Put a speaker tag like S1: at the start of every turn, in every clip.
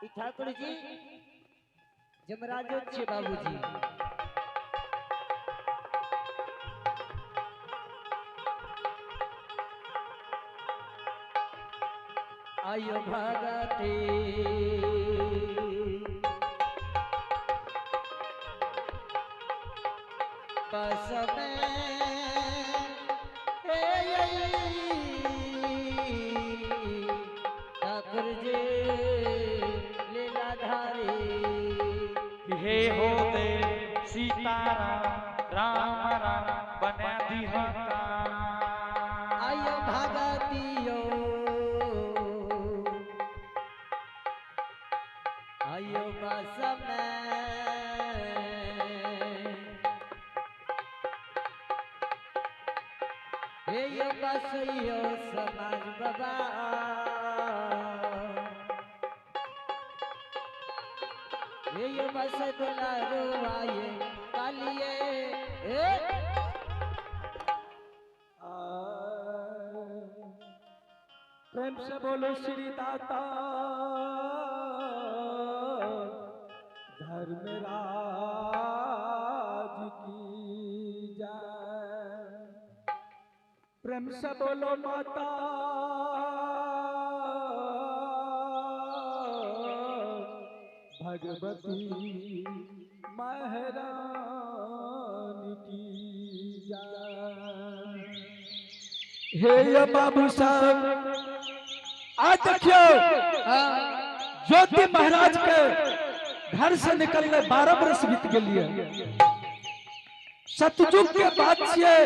S1: ई ठाकुर जी जमराजो छे बाबूजी। आयो भगती बस में ठाकुर जी लीलाधारी।
S2: हे हो दे सीताराम राम राम बना दिहा।
S1: आयो भगतियो आयो बस में हे यो बस यो समाज बाबा। हे यो बस दुलारो आए कालिए।
S3: प्रेम से बोलो श्री दाता धर्मराज की जय। प्रेम से बोलो माता भगवती महारानी की जय। हे ये बाबू साहब आज देखियो ज्योति महाराज के घर से निकलने 12 वर्ष बीत गए। सतयुग के बात छे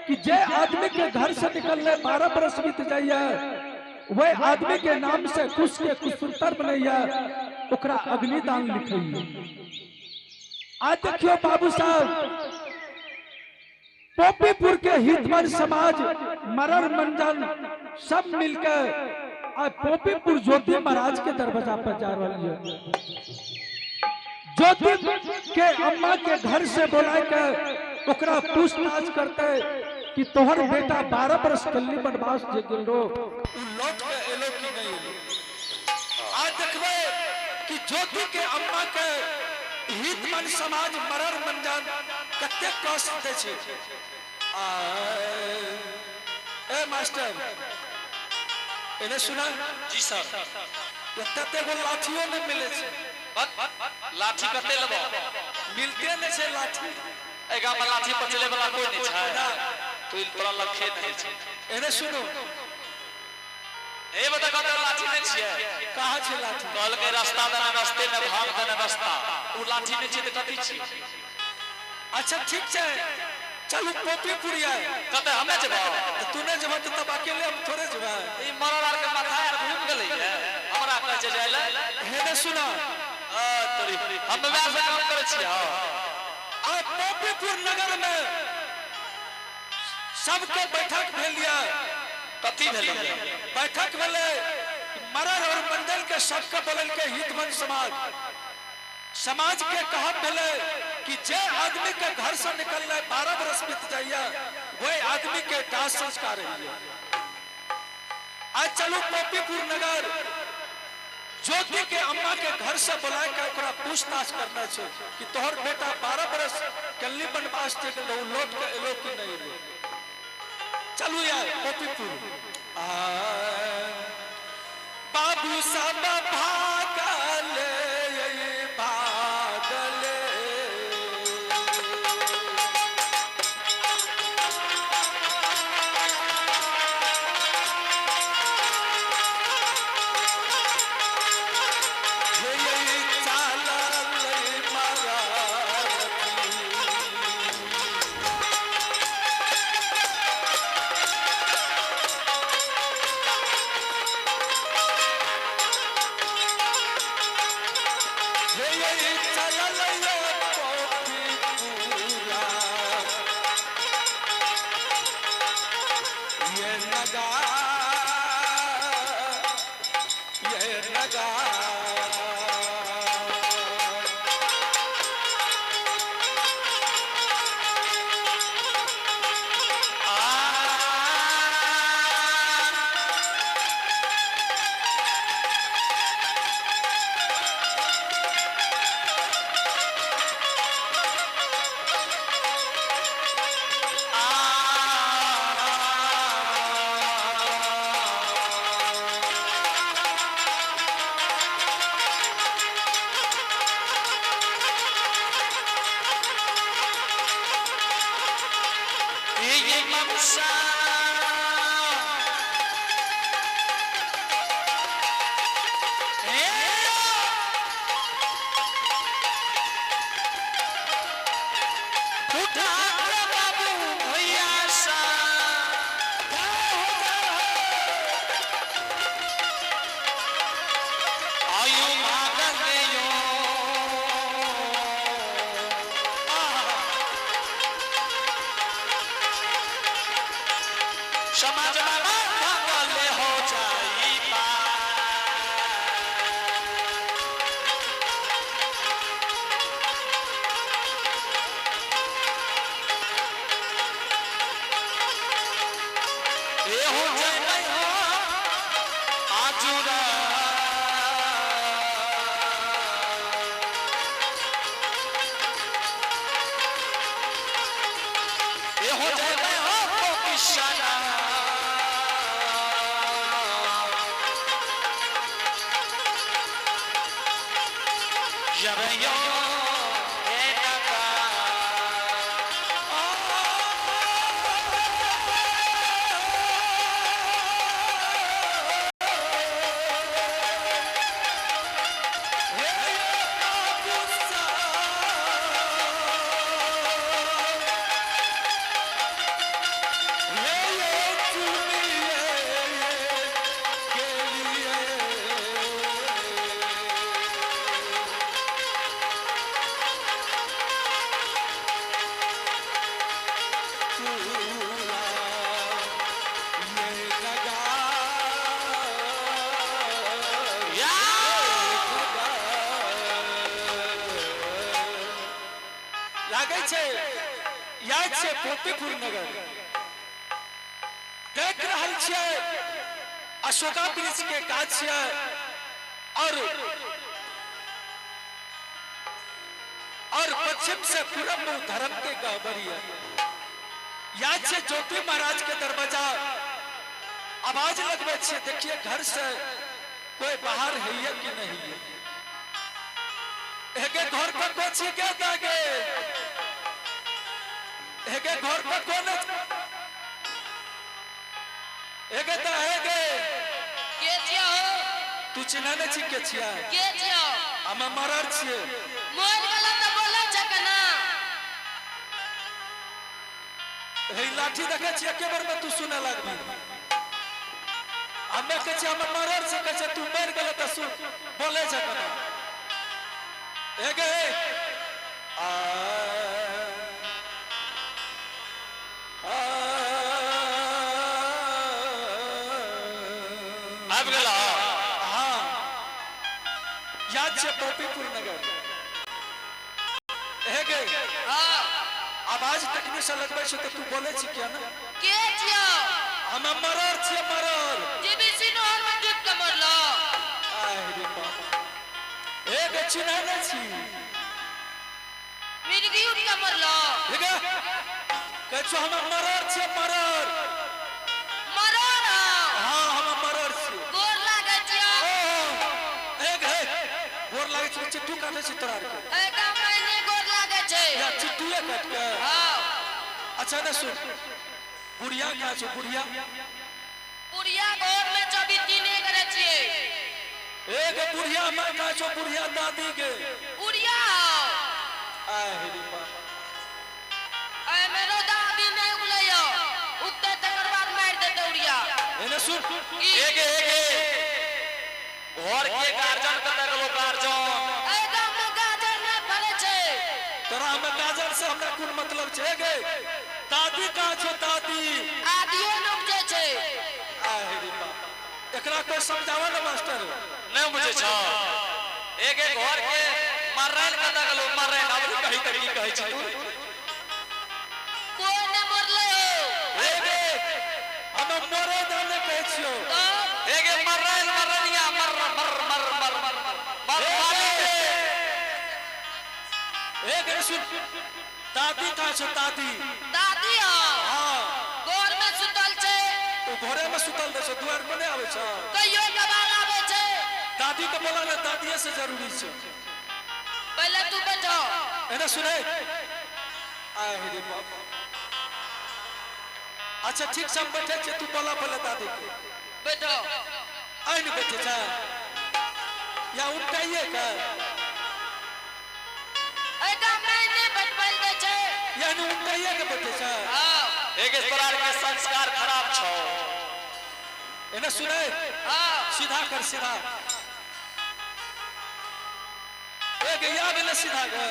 S3: कि जे आदमी के घर से निकलने 12 वर्ष बीत जाइए वह आदमी के नाम से कुश के कुशुत्तर बनैया ओकरा अग्निदान लिखैया। आज देखियो बाबू साहब पोपीपुर के हितमन समाज मरर मंडल सब मिलकर आज पोपीपुर ज्योति महाराज के दरवाजा पर जा रही है। ज्योति के अम्मा के घर से बुला के ओकरा पूछताछ करते कि तोहर बेटा 12 वर्ष कल्ली वनवास जे गेल रो लौट के एलो कि नहीं एलो। आज देखबे कि ज्योति के अम्मा के हितमन समाज मरर मंडल कते कष्ट दे छे। ए मास्टर एने सुना
S4: जी सर।
S3: एते एगो लाठियो नहीं मिले छे।
S4: लाठी कते लेबो?
S3: मिलते नहीं छे लाठी।
S4: ए गाम में लाठी पचले वाला कोई नहीं छै। तो ई तोरा लग खेत नहीं छै।
S3: एने सुनो
S4: ए बता कते लाठी नहीं छियै?
S3: कहाँ छे लाठी?
S4: कहलकै रास्ता देने रास्ते में भाग देने रास्ता। उ लाठी नहीं छियै त कथी छियै?
S3: अच्छा ठीक छै चलू पोपीपुर आए।
S4: कते हमे जेबै?
S3: तो तू नहीं जेबा तब अकेले हम थोड़े जेबै।
S4: ई मरल आर के माथा आर घूम गेलै हमरा कहै छै जाय ले।
S3: हेने सुना
S4: तोरी हम व्यवहार से काम करै छियै।
S3: आ पोपीपुर नगर में सबके बैठक भेल या।
S4: कथी भेलै?
S3: बैठक भेलै मरर और मंडल के सबके बोलल के हितमन समाज समाज के कहब भेलै कि जे आदमी के घर से निकलने 12 वर्ष बीत जाइए वह आदमी के दाह संस्कार है। आज चलू पोपीपुर नगर ज्योति के अम्मा के घर से बुला के ओकरा पूछताछ करना छे कि तोहर बेटा 12 वर्ष कल्ली वनवास जे गेल लौट के एलो कि नहीं एलो। चलू यार पोपीपुर। बाबू सब भागले भागले
S4: जरयो हे नका।
S3: लागै छै याद छै पोतीपुर नगर। देख रहल छियै अशोका ब्रिज के काज छियै और पश्चिम से पूरब में धर्म के गहबरी है। याद छै ज्योति महाराज के दरवाजा। आवाज लगबै छियै, देखिए घर से कोई बाहर है या कि नहीं है। एके घर पर को छी के दागे, एके घर पर कोन एके त हेगे।
S5: के छियै हो?
S3: तू चिन्ह नै छी के छियै?
S5: के छियै?
S3: हम मरर छियै।
S5: मर गेला तऽ बोलै छै केना?
S3: हे लाठी देखै छियै, एके बेर में तू सुने लगबी। हमे कहै छियै हम मरर छियै, कहै छै तू मरि गेल तऽ सुन बोलै छै केना। एगे आ आ
S4: आबि गेला।
S3: हाँ, याद छै पोपीपुर नगर। हे गे।
S5: हाँ।
S3: आवाज तखने से लगबै छै तऽ तू बोलै छी किया ने?
S5: के छियै?
S3: हम मरर छियै, मरर।
S5: जीबीसी नहर में डूब के मरलो?
S3: आय रे बाबा, हे गे, चिन्है नै छी?
S5: मिर्गी उठ के मरलो?
S3: हे गे, कहै छौ हम मरर छियै, मरर।
S5: मरल हौ?
S3: हाँ, हम मरर छियै।
S5: गोर लागै छियै।
S3: ओ, हे गे, गोर लागै छै? चिट्टू काटै छै तोरा आरके?
S5: एहि गाँव में नहि गोर लागै छै।
S3: या चिट्टूए काटि के?
S5: हाँ।
S3: अच्छा ने सुन, बुढ़िया कहाँ छौ बुढ़िया?
S5: बुढ़िया घर में चौबी तीने करे छियै।
S3: एक बुढ़िया मैं कहाँ छौ बुढ़िया दादी के?
S5: बुढ़िया हौ।
S3: आय रे बाबा।
S5: एहिमे रौदा अभी नहि उगलै हौ, उगतै तकर बाद मारि देतै उड़िया।
S3: एने सुन।
S4: एगे एगे, घर के गार्जन कतऽ गेलो गार्जन?
S5: एहि गाँव में गाजर नहि फड़ै छै।
S3: तोरा हम गाजर से हमरा कोन मतलब छै? गे, दादी कहाँ छौ दादी?
S5: आदियो नहि उपजै छै।
S3: आय रे बाबा, एकरा कोई समझावा ना मास्टर।
S4: नहि बुझै छौ? एगे, घर के मरैन कतऽ गेलो मरैन? आब नहि कही तऽ की कहै छी तू?
S5: कोई नहि मरलै हौ।
S3: एगे, हम मरे दाने कहै छियौ।
S5: तब
S4: एगे मरैन, मरनिया, मर मर मर मर मर मर
S3: एगे, एगे सुन, दादी कहाँ छौ दादी?
S5: दादी हौ।
S3: हाँ।
S5: घर में सुतल छै।
S3: तू घरे में सुतल रहै छौ, दुआर पर नहि आबै छौ?
S5: कहियो कभार आबै छै।
S3: दादी के बोला ने, दादीए से जरूरी छै।
S5: पहिले तू बैठो।
S3: एने सुनै। आय रे बाबा, अच्छा ठीक से हम बैठे छियै, तू बोला पहिले दादी के।
S5: बैठो।
S3: आइ ने बैठे छै या उल्टाइए के?
S5: एहि गाँव में नहि बैठबै दै छै।
S3: यानी उल्टाइए के बैठे छै?
S5: हाँ।
S4: एगे, तोरा आर के संस्कार खराब छौ।
S3: एने सुनै।
S5: हाँ।
S3: सीधा कर, सीधा। एक या भेलै सीधा कर,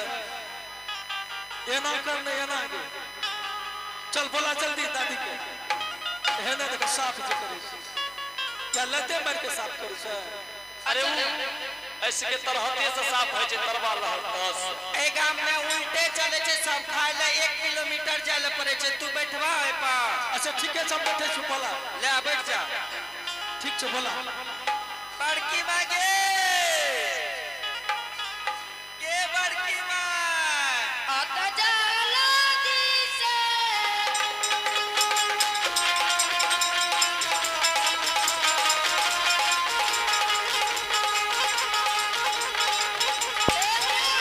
S3: एना कर ने, एना के चल, बोला जल्दी दादी के। हे ने देख, साफ जे करै छै या लते मारि के साफ करै छै?
S4: अरे उ ऐसे के तरहते से साफ होइ छै, तरवा रहल दस।
S6: एहि गाम में उल्टे चले छै सब, खाय ले 1 किलोमीटर जाय ले पड़े छै। तू बैठबा ओहि पर?
S3: अच्छा ठीके छै, हम बैठे छी, बोला।
S6: ले बैठ जा।
S3: ठीक छै, बोला।
S6: बड़की माय गे, गे बड़की माय।
S5: आता जाला दिसे। ए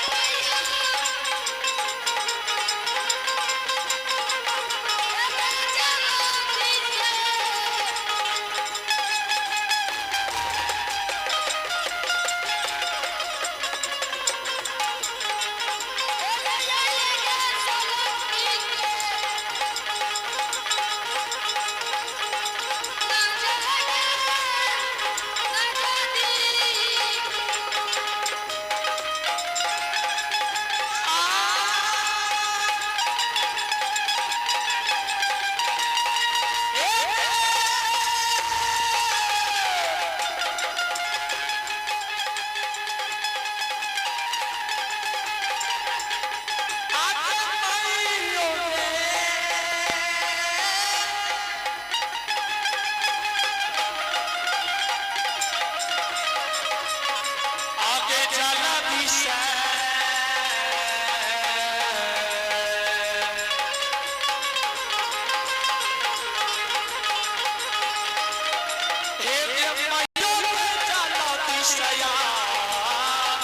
S4: सयान।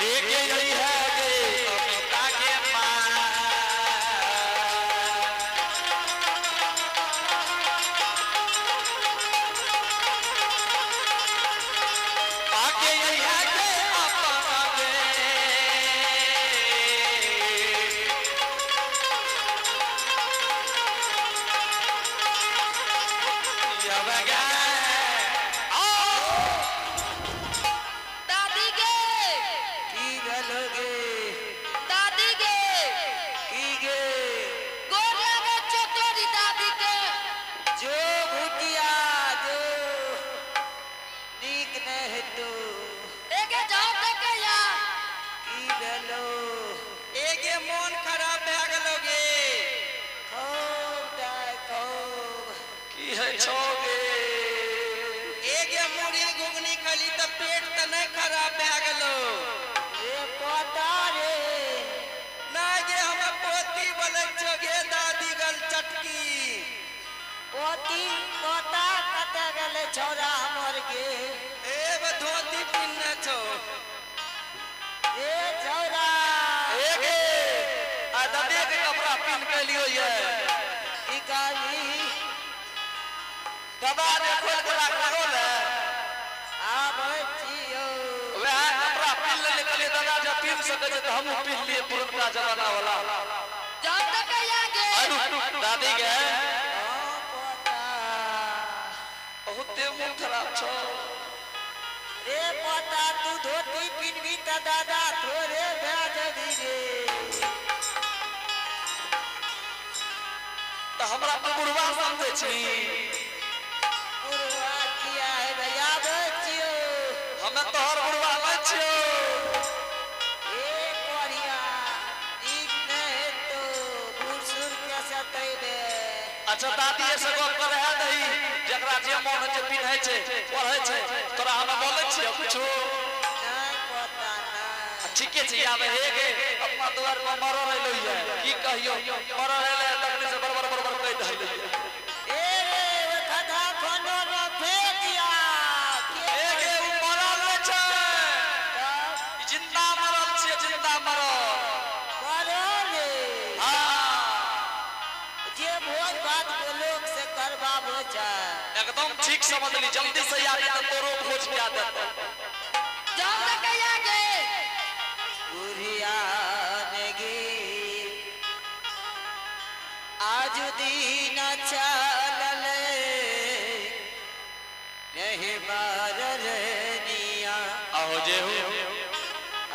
S4: एक यही है गे अमिता के माँ। आगे यही है गे अपना गे। यब गे आओ।
S5: दादी गे।
S6: की भेलो गे?
S5: दादी गे।
S6: की गे?
S5: गोर लागे छौ तोरी दादी के।
S6: जो भुटिया जो नीक नहि हेतौ।
S5: एगे जाओ तकैया।
S6: की भेलो?
S7: एगे मोन खराब भए गेलो गे।
S6: खूब दाय खूब।
S4: की है छौ गे?
S7: एगे मुरही घुघनी खली तऽ पेट तऽ नहि खराब भए गेलो?
S6: रे पोता रे।
S7: नहि गे, हमर पोती बोलै छौ गे दादी गल चटकी।
S6: पोती पोता कतऽ गेलै छौड़ा हमर गे?
S7: ए बे धोती पिन्हने छौ।
S6: रे छौड़ा।
S4: ए गे, आ दादी के कपड़ा पिन्ह के लियो ये।
S6: की कहली?
S4: दबा ने खोल के राख लगल है।
S6: आबै छियौ।
S4: वएह कपड़ा पिन्ह लेले, कहलियै दादा जब पिन्ह सकै छै तऽ हमहूँ पिन्ह लिए पुरनका जमाना वाला।
S5: जाओ तकैया गे।
S4: आरू दादी के।
S6: हाँ पोता।
S4: बहुते मोन खराब छौ।
S6: रे पोता, तू धोती पिन्हबी तऽ दादा थोड़े भए जेबही रे।
S4: तऽ हमरा तू बुढ़वा समझै छी?
S6: बुढ़वा किया हेबै? आबै छियौ।
S4: हमे तोहर बुढ़वा नहि छियौ।
S6: ए कोरिया, नीक नहि हेतौ, बूढ़ सूढ़ के सतेबे।
S4: अच्छा, दादी से गप करे है दही, जकरा जे मोन होइ छै पिन्है छै पढ़ै छै। तोरा हमे बोलै छियौ कुछो?
S6: नहि पोता, नहि।
S4: ठीके छै। आबे हे गे, अपना दुआर पर मरल एलो ये, की कहियो, मरल एले तखने से बड़बड़ बड़बड़ कहि दहले।
S6: ए रे, ओ खधा खनो रो फेकिया।
S4: हे गे, उ मरल नहि छै।
S6: तब?
S4: ई जिंदा मरल छियै, जिंदा मरल।
S6: करो रे।
S4: हाँ।
S6: जे भोज भात के लोक से करबाबो छै।
S4: एकदम ठीक समझली। जल्दी से याद तऽ तोरो भोज क्या देतौ।
S5: जाओ तकैया गे।
S6: बुढ़िया ने गे, आज दिन चलल नहीं मारनिया।
S4: आहो जे हो।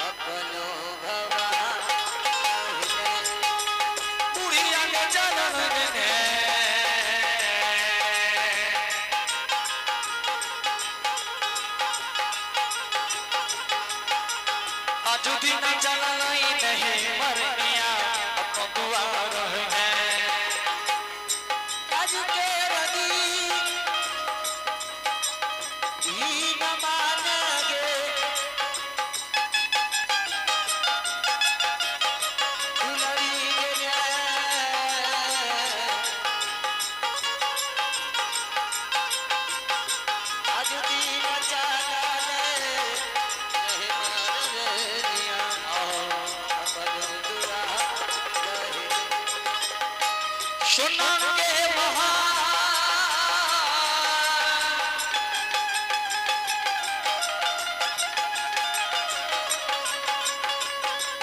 S6: अपनो भवा।
S4: बुढ़िया के चलन ने। आजू दिन चलल नहीं मरनिया अपन दुआर है।
S6: आज के रदी ई न मानगे दुलरी गे। आज दिन चलल नहीं मारनिया अपन दुआर है।
S4: सुनन के महा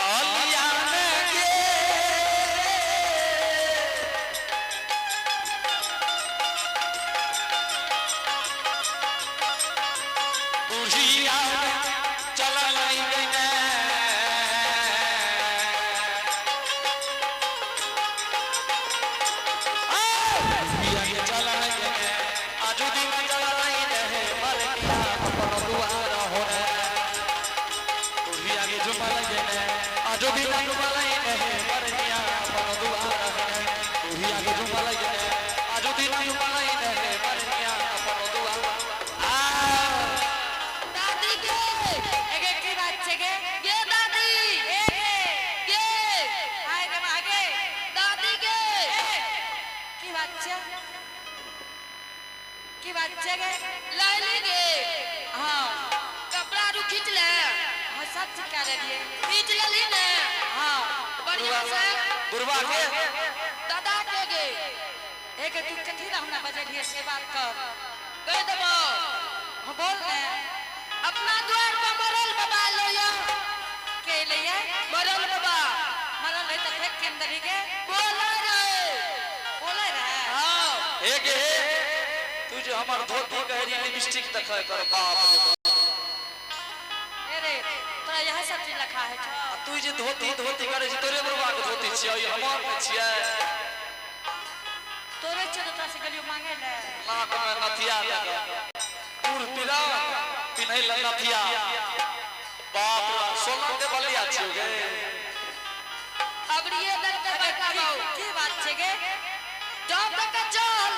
S4: अलियान के। बुढ़िया चलल गइने। बुढ़िया के चलल गइने, आजू दिन चलल रहे मरनिया अपन दुआर होने। बुढ़िया के झुमल गइने, आजू दिन झुमल रहे मरनिया अपन दुआर होने। बुढ़िया के झुमल गइने, आजू दिन झुमल रहे मरनिया अपन दुआर आ।
S5: दादी गे।
S8: एगे की बात छै गे?
S5: गे दादी।
S8: ए गे।
S5: गे।
S8: आइ गे।
S5: की बात छै गे? लैली गे। हाँ, कपड़ा रू खींच ले। हाँ, सब चीज कए लेलियै। खींच लेली ने? हाँ, बढ़िया से।
S4: बुढ़वा के
S5: दादा के गे। ए गे, तू कथी ला हमरा बजेलियै से बात कर। कह देबो। हाँ, बोल ने। अपना द्वार पर मरल बाबा एलैया। के एलैया? मरल बाबा। मरल है तऽ फेक केम देलही गे? बोलै रहे। बोलै रहे? हाँ।
S4: हे गे हे, तू जो हमर धोती कहरी लिपस्टिक देखै कर बाप रे बाप।
S5: ए रे, तोरा यह सब चीज लिखा है छौ।
S4: आ तू जे धोती धोती करै छी तोरे बुढ़वा के धोती छियै, ई हमर नै छियै।
S5: तोरे छियै तऽ तोरा से गेलियो मांगे ले।
S4: नाक में नथिया दे के बूढ़ पिरा पिन्है ले नथिया। बाप रे, सोना के बलिया छियै गे।
S5: अबरिये देलकै बड़का बाबू। की बात छै गे? जब तक चल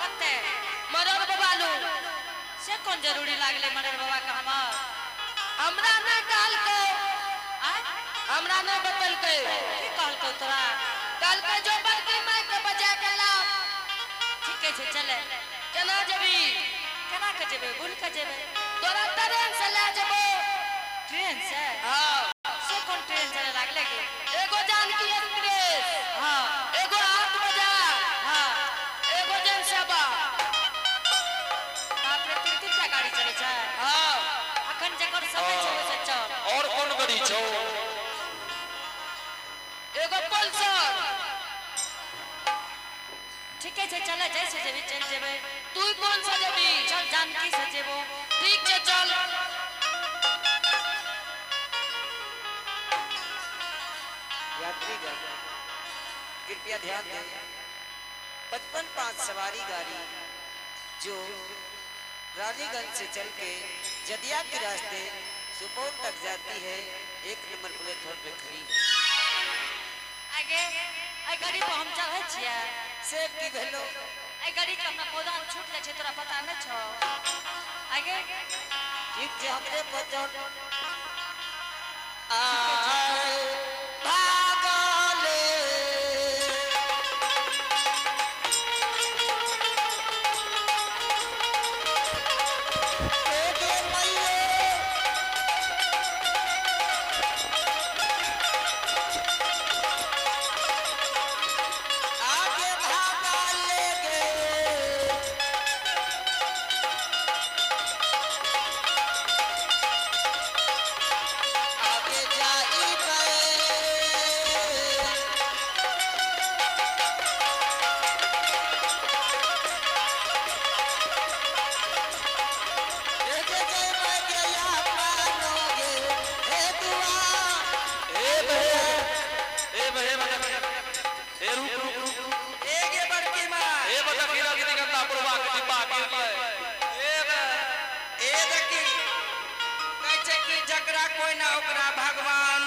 S5: कते मरल बाबा लू। से कोन जरूरी लागलै मरल बाबा के हमर? हमरा नहि कहलकै। आँय? हमरा नहि बतेलकै। की कहलकै तोरा? कहलकै जो बड़की माय के बजा के लाव। ठीके छै, चले। केना जेबी? केना के जेबै? बुल के जेबै। तोरा ट्रेन से लए जेबो। ट्रेन से? हाँ। से कोन ट्रेन चले लागलै गे? एगो जानकी एक्सप्रेस। हाँ। एगो हाट बाजार। हाँ। एगो जनसेवा। बाप रे, तीन तीन टा गाड़ी चलै छै। हाँ। अखन जकर समय छै ओइसे चल।
S4: और कोन गाड़ी छौ?
S5: एगो पल्सर। ठीके छै, चले जैसे जेबी चलि जेबै। तू कोन से जेबी? चल जानकी से जेबो। ठीक छै, चल।
S6: यात्रीगण कृपया ध्यान दें। 55 सवारी गाड़ी जो रानीगंज से चल के जदिया के रास्ते सुपौल तक जाती है, 1 नंबर प्लेटफॉर्म पे खड़ी है।
S5: आगे एहि गाड़ी पर हम चढ़ै छियै।
S6: से की भेलो?
S5: एहि गाड़ी के हमरा पौधा छूट जाइ छै, तोरा पता नहि छौ। आगे
S6: ठीक छै, हमरे पर चढ़। आए भागले। ए गे मैये। आगे भागले गे। आगे जाई गए। ए गे जय मैं गया पानोगे, ए दुआ।
S4: ए बहे, ए बहे बता, ए रुक रुक रुक।
S7: ए गे बड़की माँ।
S4: ए बता की रजनीगंधा बुढ़वा के डिब्बा गिरलै। ए बे,
S7: ए देखी, कहै छै कि जकरा कोई ना ओकरा भगवान।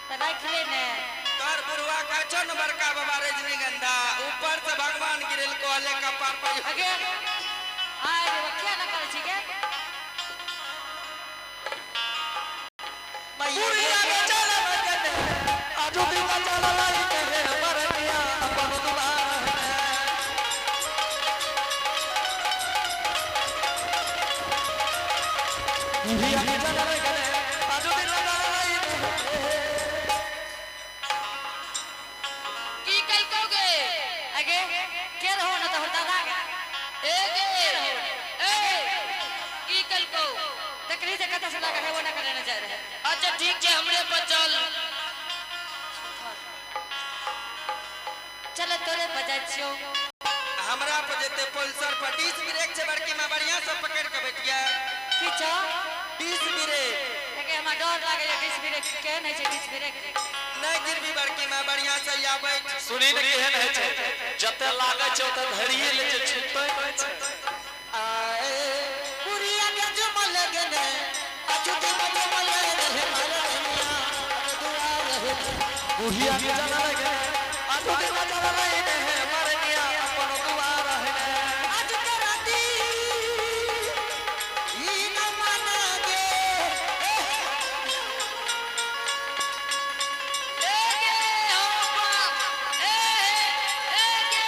S5: तऽ राखि ले ने।
S7: तोहर बुढ़वा कहै छौ ने बड़का बाबा रजनीगंधा, ऊपर से भगवान गिरल कहले कपार पर।
S5: आगे आय रे, किया ना करै छी गे?
S4: बुढ़िया के चल बजने, आजू दिन चल लाई के मरनिया अपन दुआर है। बुढ़िया के चल बजने, आजू दिन चल लाई के।
S5: की कलकौ गे? आगे के रहो न तोहर दादा गे? ए गे, ए की कलकौ? देखली जे कतऽ से लागे है, वो ना करे न जाय रहे। अच्छा ठीक छै, हमरे पर चल। चल तोरे पर जाइ छियौ।
S7: हमरा पर जेते पल्सर पर डिस्क ब्रेक छै बड़की माँ, बढ़िया से पकड़ के बैठिया।
S5: की छौ?
S7: Disc brake.
S5: एगे हमरा डर लागैया डिस्क ब्रेक केहन होइ छै डिस्क ब्रेक?
S7: नहीं गिरबी बड़की माँ, बढ़िया से या बैठ।
S4: सुनी ने केहन होइ छै, जते लागै छै ओते धरिये लै छै, छूटै नहि छै।
S6: आए बुढ़िया के जुमल गने, अछूती जुमल रहे मरनिया दुआर है।
S4: बुढ़िया के चल लगे, आजू दिन चल लाई के मरनिया अपन दुआर है।
S6: आज के राती ई न मानगे।
S5: ए गे हो बाप, ए ए गे।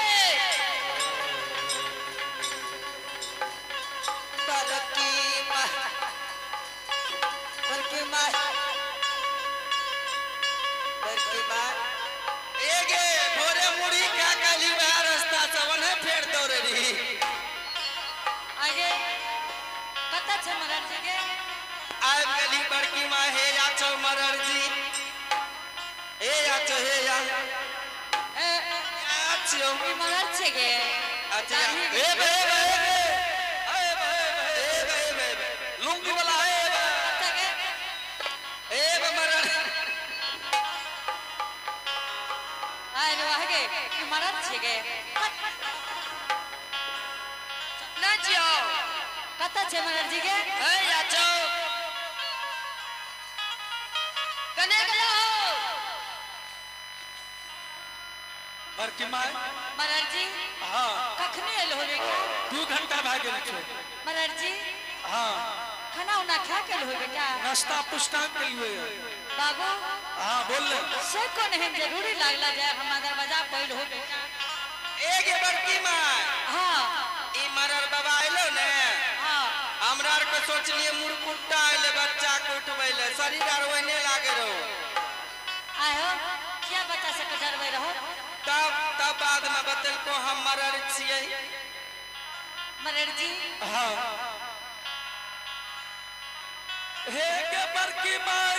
S5: कतऽ छै मरर जी गे?
S7: आबि गेली बड़की माँ। हे या छौ मरर जी, हे या छौ, हे या।
S5: ए,
S7: या छियौ।
S5: ई मरर छै गे?
S7: अच्छा, हे बे हे बे हे बे हे बे हे बे हे बे लुंगी वाला हे बे।
S5: कतऽ गे?
S7: हे बे मरर।
S5: आय रे वाह गे, ई मरर छै गे?
S7: ना छियौ।
S5: कतऽ छै मरर जी गे?
S7: हे या छौ। कने गेलो?
S3: बड़की माय।
S5: मरर जी।
S3: हाँ।
S5: कखने एलो हो बेटा?
S3: 2 घंटा भए गेल छै।
S5: मरर जी।
S3: हाँ।
S5: खाना उना खा के एलो हो बेटा?
S3: नाश्ता पुश्ता के लिए।
S5: बाबू।
S3: हाँ, बोल ले।
S5: से कोन एहन जरूरी लागला जाय हमरा दरवाजा पैल हो बेटा?
S7: ए गे बड़की माय।
S5: हाँ।
S7: ई मरर बाबा एलो ने?
S5: हाँ।
S7: हमरा आर के सोचलिए मुरकुट्टा एले बच्चा के उठबै ले, शरीर आर ओहने लागे रहो।
S5: आयो क्या बच्चा सबके डरबै रहो?
S7: तब तब बाद में बतेलको हम मरर छियै।
S5: मरर जी।
S3: हाँ, हे के बड़की माय।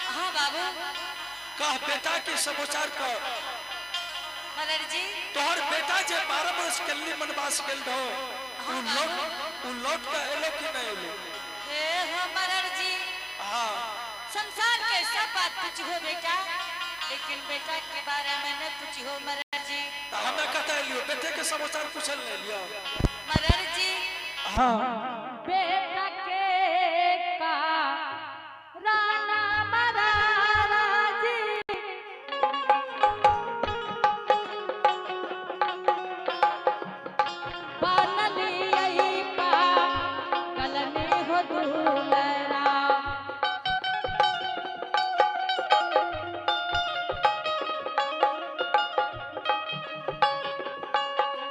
S5: हाँ बाबू।
S3: कह बेटा के समाचार कर।
S5: मरर जी।
S3: तोहर बेटा जे 12 बरस के वनवास गेल रहो, उ लौट उ लौट के एलो कि नहीं एलो?
S5: हे हो मरर जी।
S3: हाँ।
S5: संसार के सब बात पूछो बेटा, लेकिन बेटा के बारे में न पूछो मरर जी।
S3: तो हमें कतऽ एलियो? बेटे के समाचार पूछल नहीं लियो?
S5: मरर जी।
S3: हाँ।
S5: बेटा के का राना मरारा जी, बनली पा गलने हो दुलरा।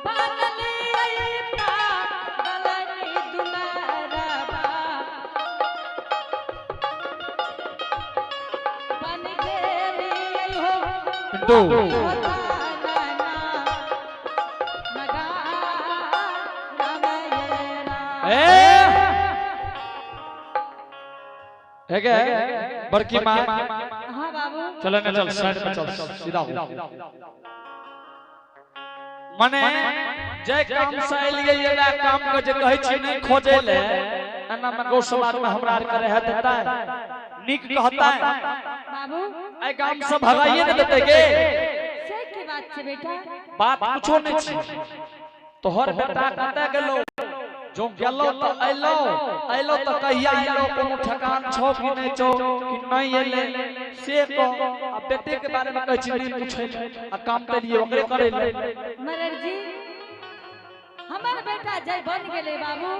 S5: बनली पा गलने दुलरबा, बन गेली हो।
S2: पिंटू। ए है के बड़की माँ?
S5: हाँ बाबू।
S2: चल ने चल, साइड में चल, सीधा हो। मने जे काम से एलियै ये ना काम के जे कहै छी नहीं खोजे ले, एना में गौ समाज में हमरा आर करे है देता नीक कहता है?
S5: बाबू।
S2: ए गाम से भगाइए ने देते गे।
S5: से की बात छै बेटा?
S2: बात कुछो नहीं छी। तोहर बेटा कतऽ गेलो? जो गेलो त अइलो, अइलो त कहिया अइलो? कोनो ठेकान छौ कि नहीं छौ कि नहीं एले से कह। आ बेटे के बारे में कहै छी नहीं पूछे आ काम ते लिए ओकरे करे ले।
S5: मरर जी, हमर बेटा जय बन गेले बाबू,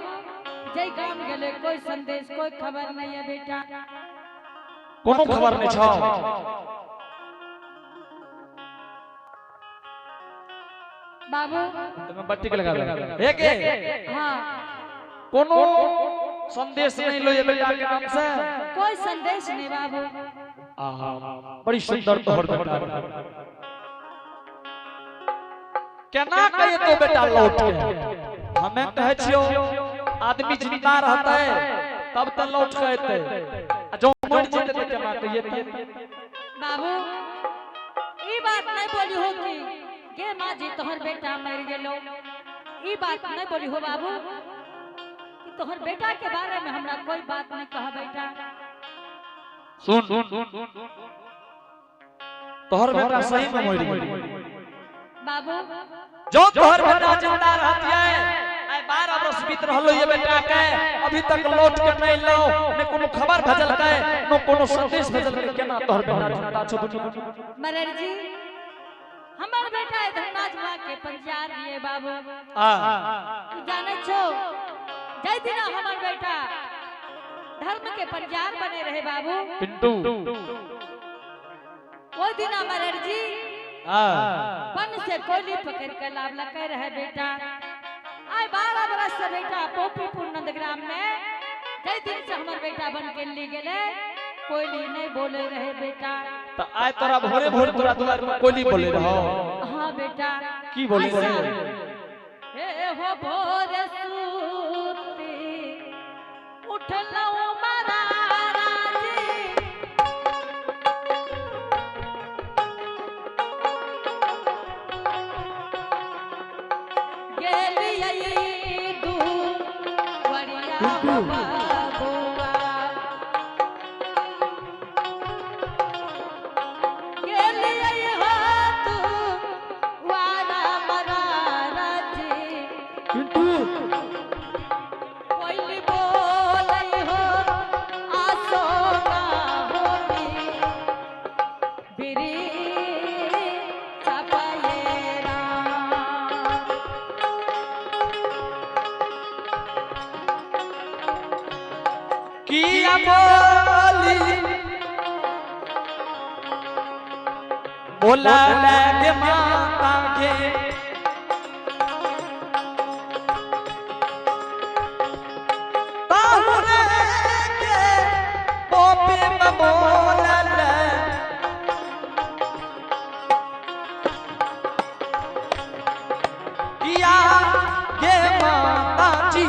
S5: जय गाम गेले, कोई संदेश कोई खबर नहीं है बेटा।
S2: कोनो खबर नहीं छौ?
S5: बाबू।
S2: तुम्हें बट्टी के लगा दे हे के।
S5: हाँ।
S2: कोनो संदेश नहीं लो ये बेटा के नाम से?
S5: कोई संदेश नहीं बाबू।
S2: आहा, बड़ी सुंदर तोहर बेटा। केना कहे तो बेटा लौट के? हमें कहे छियो आदमी जिंदा रहता है तब तो लौट के एते, आ जो मर जेते तो केना कहिए?
S5: बाबू, ई बात नहीं बोली हो कि गे माँ जी तोहर बेटा मर गेलो। ई बात नहीं बोली हो बाबू कि तोहर बेटा के बारे में हमरा कोई बात नहीं कहा बेटा।
S2: सुन, तोहर बेटा सही में मर गेल।
S5: बाबू।
S2: जो तोहर बेटा जिंदा रहत है, आइ 12 वर्ष बीत रहलो ये बेटा के, अभी तक लौट के नहीं लो ने, कोनो खबर भेजल के न कोनो संदेश भेजल के, केना तोहर बेटा जिंदा छौ दुनिया में?
S5: मरर जी, हमर बेटा धर्मराज माँ के पंचार लिए बाबू।
S2: आ।
S5: तू जाने छो, जय दिना हमर बेटा धर्म के पंचार बने रहे बाबू,
S2: पिंटू।
S5: वो दिना मरर जी
S2: आ।
S5: बन से कोयली पकड़ के लाभ लगे रहे बेटा। आय 12 बरस से बेटा पोपीपुर नंदग्राम में जय दिन से हमर बेटा बन के ली गेले, कोयली नहीं बोले रहे बेटा।
S2: तो आय तोरा भोरे भोरे तोरा दुआर पर कोयली बोले रहो?
S5: हाँ बेटा।
S2: की बोले?
S5: ऐसा- हे हो भोर सूती उठलौ मरारा जी। गेलियै दू वरिया बबुआ गेलियै हो तू वारा मरारा जी।
S3: किंतु
S5: कोइली बोलै हो आसो ना होती बिरी चपलेरा।
S2: किया बोली बोला लगे माता के ताहुरे के पोपे बोला ले किया गे माता जी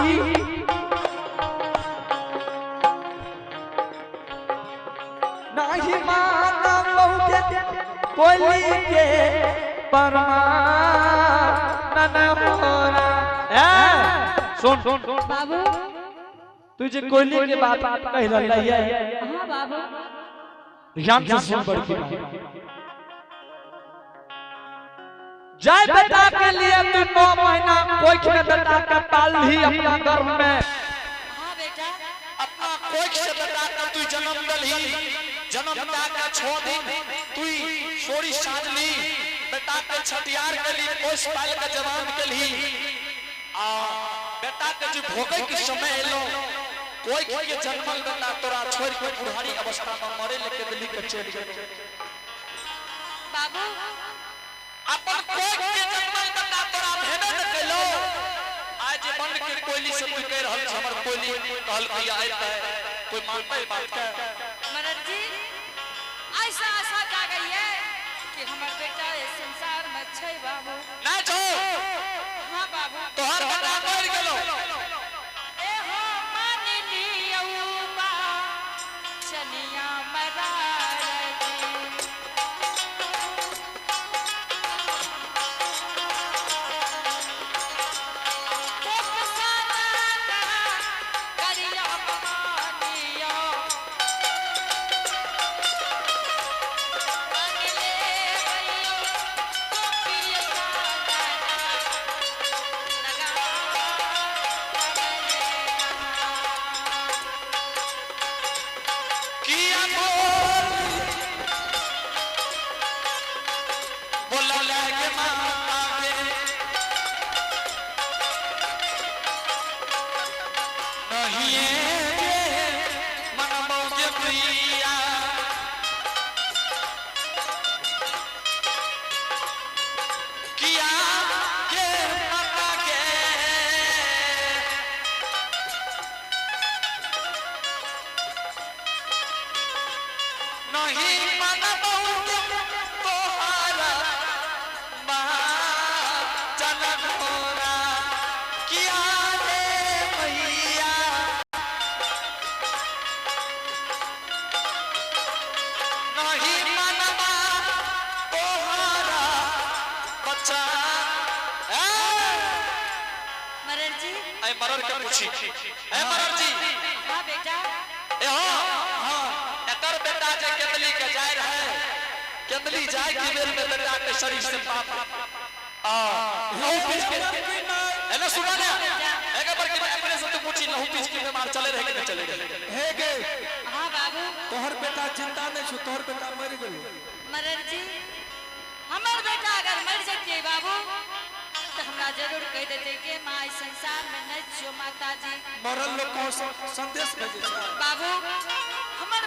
S2: नाही माना बहुके कोली के परमान होरा। ए सुन
S5: बाबू
S2: तुझे कोली के बात कह रहलै है।
S5: हाँ बाबू।
S2: ध्यान से सुन बड़की बात। जाय बेटा के लिए तू 9 महीना कोख में बेटा के पाल ही अपना गर्भ में।
S5: हाँ बेटा।
S7: अपना कोख से बेटा के तू जन्म दलही, जन्म दा के 6 दिन तू सोरी साजली, बेटा के छठियार के लिए पोस पाल के जवान के लिए आ बेटा के जो भोगे के समय एलो कोई के जन्मल बेटा तोरा छोड़ के बुढ़ारी अवस्था में मरे लेके दिल्ली के चल गेल।
S5: बाबू
S7: अपन कोख के जन्मल बेटा तोरा भेबे न केलो। आज मन के कोयली से तू कह रहल छ हमर कोयली कहल कि आयल है कोई मानते बात के।
S5: मरद जी ऐसा आशा जागई है कि हमर बेटा इस संसार में छै बाबू।
S7: ना छो।
S5: हाँ बाबू।
S7: तोहर बेटा मर गेलो।
S5: ए हो मान लियौ बा चनिया मरार जी। कोप साना करिया मानियो मान ले भइयो गोपिय साना लगा
S7: किया बोल बोला लगे माता के नहीं ये मन मौके प्रिया किया के माता के नहीं मन बहुत तोहारा जनक होरा किया रे मैया नहीं मनवा तोहारा बच्चा
S5: मरर जी।
S7: ऐ मरर के पूछी ऐ मरर जी।
S5: हाँ बेटा।
S7: ए हो हां एकर बेटा जे केंदली के जाय रहे केंदली जाय के बेर में बेटा के शरीर से पाप आ लहू पीच के एने सुना ना एक बार के अपने से तू पूछी लहू पीच के बीमार चले रहे कि नहीं चले रहे।
S3: हे गे
S5: हाँ बाबू।
S3: तोहर बेटा जिंदा नहीं छो, तोहर बेटा मर गेलो।
S5: मरर जी हमर बेटा अगर मर जतियै बाबू तो हमरा जरूर कह देते कि माँ इस संसार में नहीं छियो माता जी।
S3: मरल लोग को संदेश भेजे छै।
S5: बाबू हमर